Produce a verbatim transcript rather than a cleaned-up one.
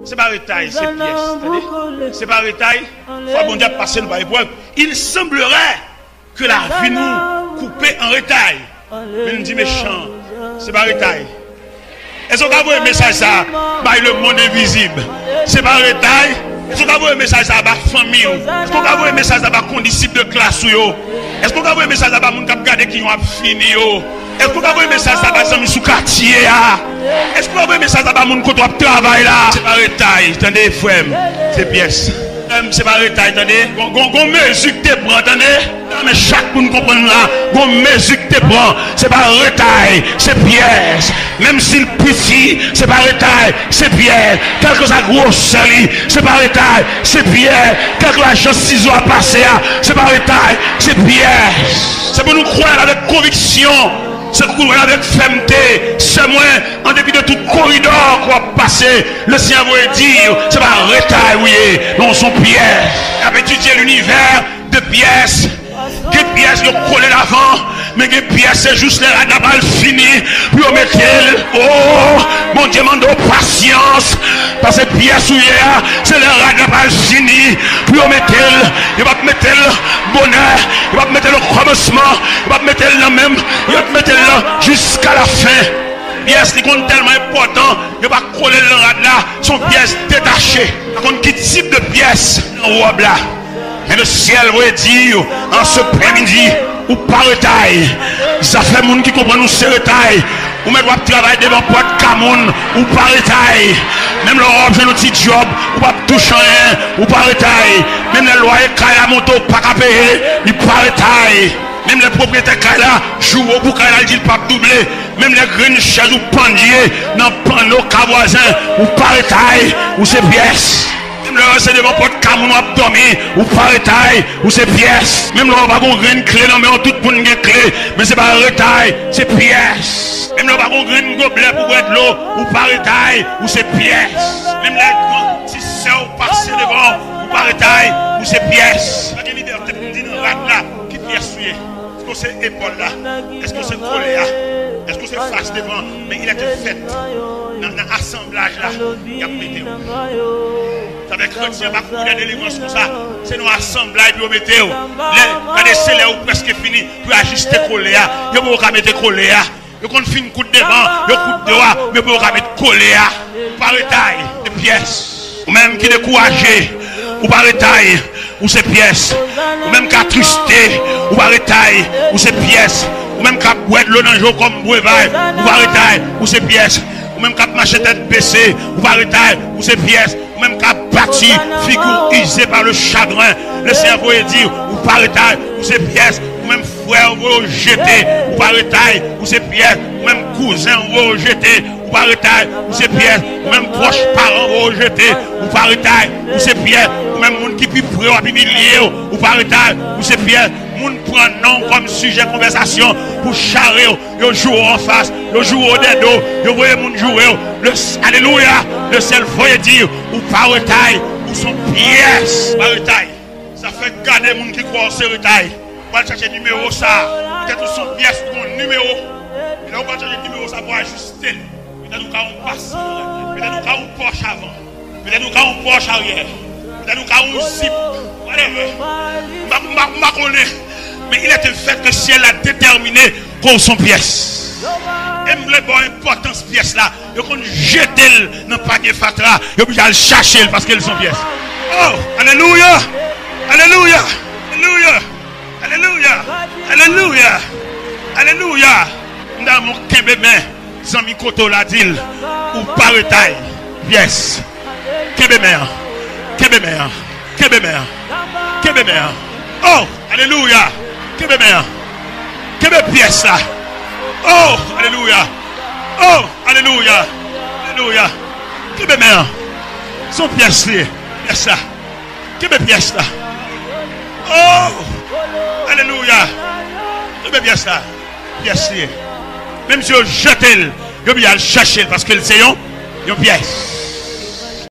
Se pa retay, se pyès, tande. Se pa retay. Fwa Bondye ap pase nou pa eprèv. Il semblerait que la vie nous coupe en retay. Men m di mechan, se pa retay. Èske w ka voye mesaj sa a bay lemonn envizib? Se pa retay. Èske w ka voye mesaj sa a ba fanmi w? Èske w ka voye mesaj sa a ba kondisip de klas ou yo? Èske w ka voye mesaj sa a ba moun k ap gade ki jan w ap fini yo? Èske w ka voye mesaj sa a ba zanmi sou katye a? Èske w ka voye mesaj sa a ba moun kote w ap travay la? Se pa retay, tande, frè m. Se pyès. Frè m, se pa retay, tande. Gon, gon, gon mezi k te pran, tande. Men chak moun konprann la, gon mezi k te pran. Se pa retay, se pyès. Menm si l piti, se pa retay, se pyès. Kèlkeswa gwosè li, se pa retay, se pyès. Kèlkeswa jan sizo a pase a, se pa retay, se pyès. Se pou nou kwè l avèk konviksyon. Se pou nou kwè l avèk fèmte. Sè mwen, an depi de tout koridò ke w ap pase, Leseyè voye di w, se pa retay ou ye, non, se yon pyès. Y ap etidye linivè de pyès. Gen pyès yo kole l avan, men gen pyès se jis lè rad la pral fini pou yo mete l. O, Bondye mande w pasyans, paske pyès ou ye a, se lè rad la pral fini pou yo mete l. Yo p ap mete l bonè, yo p ap mete l okòmansman, yo p ap mete l nan menm, yo p ap mete l nan jiska lafen. Pyès li konn tèlman enpòtan, yo pa kole l nan rad la, se yon pyès detache. Pa konn ki tip de pyès nan wòb la. Men Lesyèl voye di w, an se prèmidi, ou pa retay. Zafè moun ki konprann ou se retay. Ou mèt w ap travay devan pòt ka moun, ou pa retay. Menm lè w ap jwenn yon ti djòb, ou p ap touche anyen, ou pa retay. Menm lè lwaye kay la monte, ou pa ka peye, li pa retay. Menm lè pwopriyetè kay la joure w pou kay la, li di l p ap double. Menm lè grenn chèz ou pandye nan panno ka vwazen, ou pa retay, ou se pyès. Menm lè se devan pòt ka moun w ap dòmi, ou pa retay, ou se pyès. Menm lè w pa gon grenn kle nan men w, tout moun gen kle, men se pa retay, se pyès. Menm lè w pa gon grenn goblè pou bwè dlo, ou pa retay, ou se pyès. Menm lè yon ti sè w pase devan w, ou pa retay, ou se pyès. Pa gen libète pou m di nan rad la ki pyès ou ye. Èske w se epòl la? Èske w se kole a? Èske w se fas devan? Men il était fait. Nan, nan asanblaj la, y ap mete w. Sa fè kretyen pa kouri dèyè delivrans konsa. Se nan asanblaj pou yo mete w. Lè, gade, se lè ou prèske fini pou yo ajiste kole a. Yo poko ka mete kole a. Yo konn fin koud devan, yo koud do a, men yo poko ka met kole a. Ou pa retay, se pyès. Ou menm ki dekouraje, ou pa retay, ou se pyès. Ou menm k atriste, ou pa retay, ou se pyès. Ou menm k ap bwè dlo nan je w kòm bwevay, ou pa retay, ou se pyès. Ou menm k ap mache tèt bese, ou pa retay, ou se pyès. Ou menm k ap pati, figi w ize pa le chagren, Lesenyè voye di w, ou pa retay, ou se pyès. Ou menm frè w voye w jete, ou pa retay, ou se pyès. Ou menm kouzen w voye w jete, ou pa retay, ou se pyès. Ou menm pwòch paran w voye w jete, ou pa retay, ou se pyès. Ou menm moun ki pi pre w ap imilye w, ou pa retay, ou se pyès. Moun pran non w kòm sijè konvèsasyon pou chare w. Yo joure w anfas, yo joure w dèdo, yo voye moun joure w. Le, alelouya, Lesyèl voye di w, ou pa retay, ou se yon pyès, ou pa retay. Sa fè gade moun ki kwè w se retay. Ou al chache nimewo sa a. Petèt ou se yon pyès, ou gen yon nimewo. E lè ou pral chache nimewo sa a pou ajiste l, petèt ou ka yon pas, petèt ou ka yon pòch avan, petèt ou ka yon pòch aryè, petèt ou ka yon zip, whatever. M pa, m pa, m pa konnen. Men il était fait que syèl la detèmine ke w se yon pyès. E m vle ba w enpòtans pyès la. Yo konn jete l nan panye fatra. Yo oblije al chache l paske l se yon pyès. Oh, alelouya! Alelouya! Alelouya! Alelouya! Alelouya! Alelouya! M ta renmen w kenbe men zanmi kote w la, di l, ou pa retay. Pyès. Kenbe men an. Kenbe men an. Kenbe men an. Kenbe men an. Oh, alelouya. Kenbe men an. Kenbe pyès la. Oh, alelouya. Oh, alelouya. Alelouya. Kenbe men an. Se yon pyès li ye. Pyès la. Kenbe pyès la. Oh, alelouya. Kenbe pyès la. Pyès li ye. Menm si yo jete l, yo oblije al chache l paske l se yon, yon pyès.